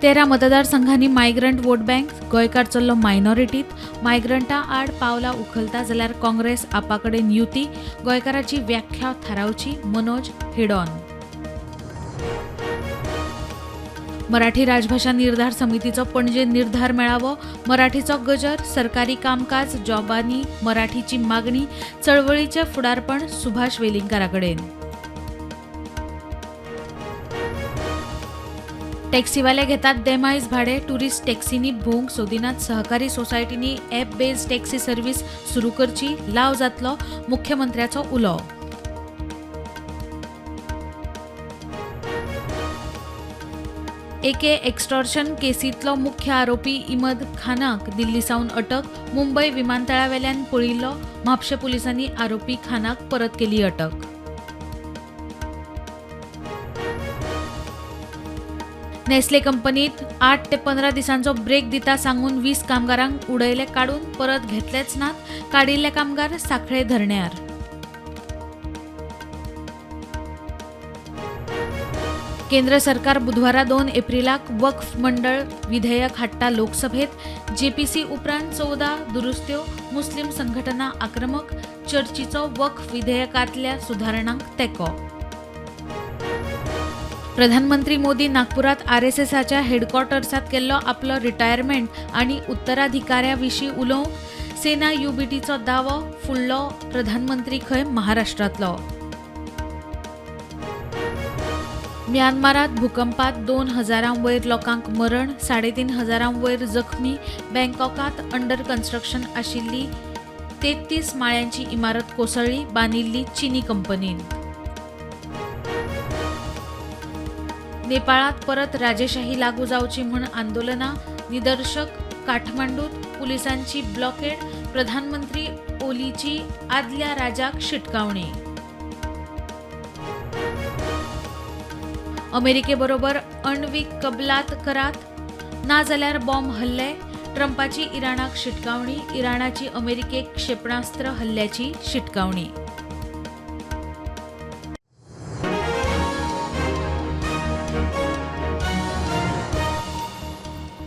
13 मतदारसंघांनी migrant vote bank, गोंयकार चल्लो मायनॉरिटीत. मायग्रंटा आड पावलां उखलता जाल्यार काँग्रेस आपा कडेन युती, गोंयकाराची व्याख्या थारावची, मनोज हेडॉन. मराठी राजभाशा निर्धार समितीचो पणजे निर्धार मेळावो, मराठीचो गजर, सरकारी कामकाज, जॉबांनी मराठीची मागणी, चळवळीचें फुडारपण सुभाष वेलिंगकारा कडेन. टॅक्सीवाले घेतात देमायज भाडे, टुरिस्ट टॅक्सींनी भोवंक सोदिनात, सहकारी सोसायटींनी ॲप बेज टॅक्सी सर्व्हिस सुरू करची, लाव जातलो, मुख्यमंत्र्याचो उलो. एके एक्स्टॉर्शन केसींतलो मुख्य आरोपी इमद खानाक दिल्ली सावन अटक, मुंबय विमानतळावेल्यान पळिल्लो, म्हापशें पुलिसांनी आरोपी खानाक परत केली अटक. नेस्ले कंपनीत 8 ते 15 दिसांचो ब्रेक दिता सांगून 20 कामगारांक उडयले काडून, परत घेतलेच नात, काडिल्ले कामगार सांखळे धरण्यार. केंद्र सरकार बुधवारा 2 एप्रिलाक वक्फ मंडळ विधेयक हाडटा लोकसभेत, जेपीसी उपरांत 14 दुरुस्त्यो, मुस्लीम संघटना आक्रमक, चर्चीचो वक्फ विधेयकांतल्या सुदारणांक तेंको. प्रधानमंत्री मोदी नागपुरात आरएसएसाच्या हेडक्वॉर्टर्सात केल्लो आपलो रिटायरमेंट आनी उत्तराधिकाऱ्या विशीं उलोवंक सेना युबीटीचो दावो, फुडलो प्रधानमंत्री खंय महाराष्ट्रांतलो. म्यानमारात भूकंपात 2000 वयर लोकांक मरण, 3500 वयर जखमी, बँकॉकात अंडर कन्स्ट्रक्शन आशिल्ली 33 माळ्यांची इमारत कोसळ्ळी, बांदिल्ली चीनी कंपनीन. नेपाळात परत राजेशाही लागू जावची म्हूण आंदोलनां, निदर्शक काठमांडूत पुलिसांची ब्लॉकेड, प्रधानमंत्री ओलीची आदल्या राजाक शिटकावणी. अमेरिकेबरोबर अण्वीक कबलात करात, नाजाल्यार बॉम्ब हल्ले, ट्रंपाची इराणाक शिटकावणी, इराणाची अमेरिकेक क्षेपणास्त्र हल्ल्याची शिटकावणी.